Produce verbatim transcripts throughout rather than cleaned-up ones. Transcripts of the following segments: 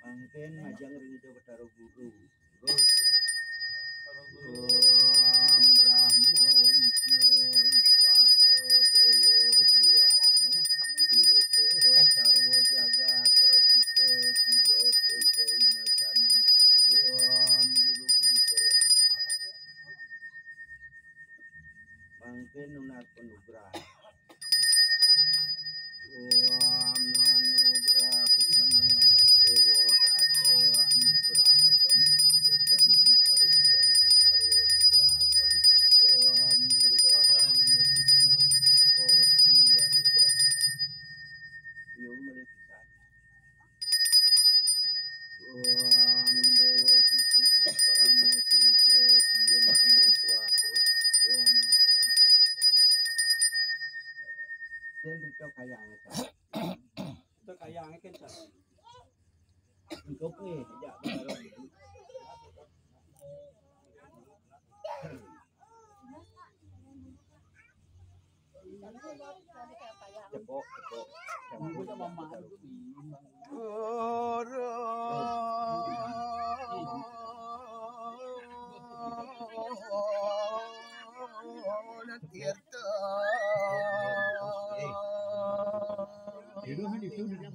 Mangkin majeng ring Ida Betara Guru. Terus. Om Brahma Wisnu Iswara Dewa Jiwatma di loka sarwa jagat prasita suda presa winasanam. Om Guru Paduka Yang. Mangkin nunas panugrahan. Om anugrah manah Dewa Data anugrahakam, jajanam sarup janam sarwa anugrahakam. Om dirgahayu nirwigna sukawerti anugrahakam. Yung melipisan. Om Dewa Suksma Parama Cinta Jiya Namo Swaha. Om. Yen rita kayang, Sar. Rita kayang kan, Sar. Engko kuwi jak. Cepok, cepok. Ora tirta. Itu kan itu udah yang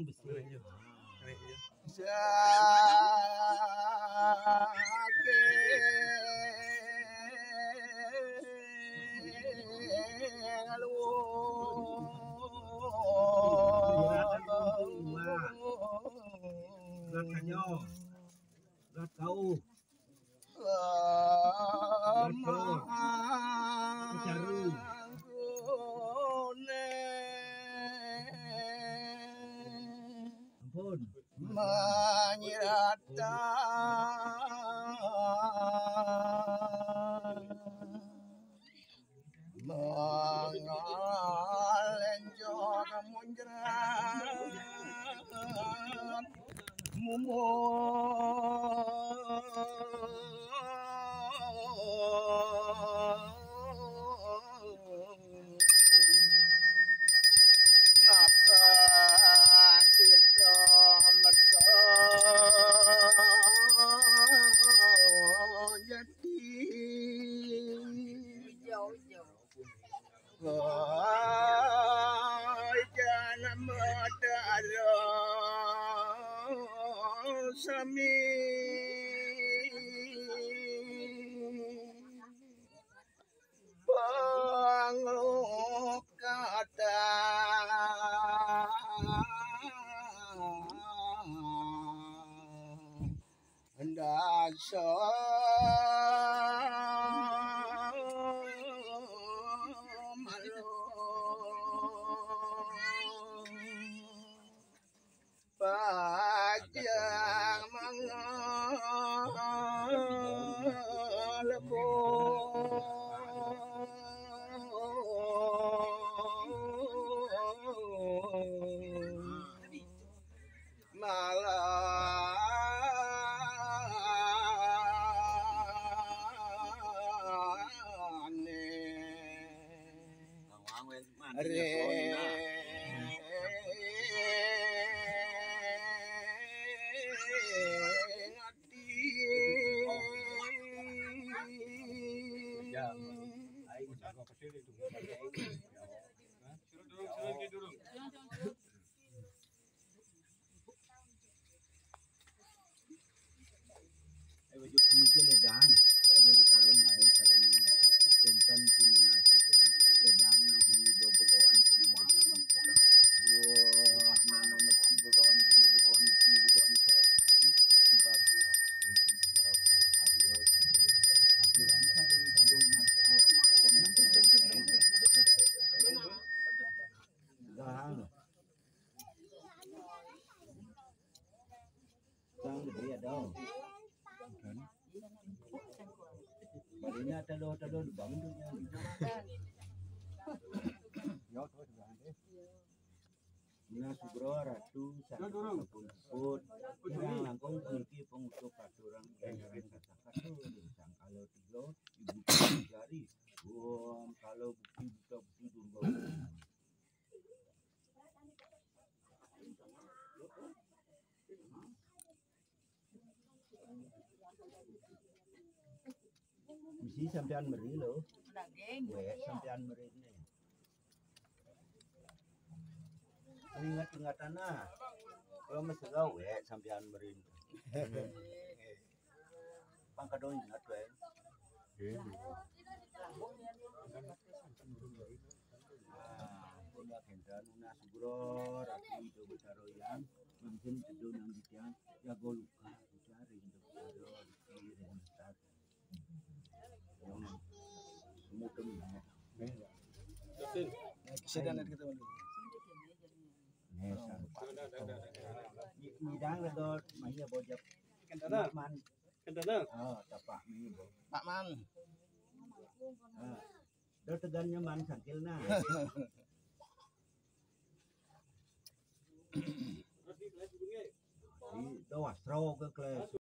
besi. Sake ngalwo. Rat kanyo. Rat kau. Rat kau. Kecaru. Ampun. Manyirata mangalenjor munjrat mumur. Mapan tirta merta jati. Wai janam dara sami. Pangukata dasa malo. Pajang mangalebu. Malane. Re. Ya. Ayo, kita ke sini tuh. Hah? Suruh dulu, suruh dulu. Puniki ledang, Ida Betara nyari sareng wénten pinunasipun ledang nang huni Ida Begawan penyari sampun. Wah, nang Ida Begawan, Ida Begawan, Ida Begawan Saraswati, subagio, sareng karya, aturan sareng tabuh nang. Dahang. Sang gedé ada. Balinya telo-telo lubang tu. Nah, sugra ratu sampun puput. Kirang langkung puniki pangutuk katurang ing ngaran sasak katur ring sangkala tiga, ibu jari. Om kala bukti buta bukti durga. Misi sampean meri lo. Daging. Wek sampean meri ne. Ingat-ingatan nah. Kalau mesra wek sampean meri. Pang kadang ingat wek. Nah, ampun ya, Gendra, nunas gura, Ratu Ida Betara Hyang, mangkin teduh nang titiang, jaga luka, Ida Betara, Riki, Ida Betara. Yang semutum, ya. Sedang ada kita malu. Nih, sa-, ni-, nidang ada, maya bojap. Kendala. Man. Kendala. Oh, tapak ni, Bo. Pak Man. Ah. Dah tegannya man sangkil nah. Di doa stroke ke kelas.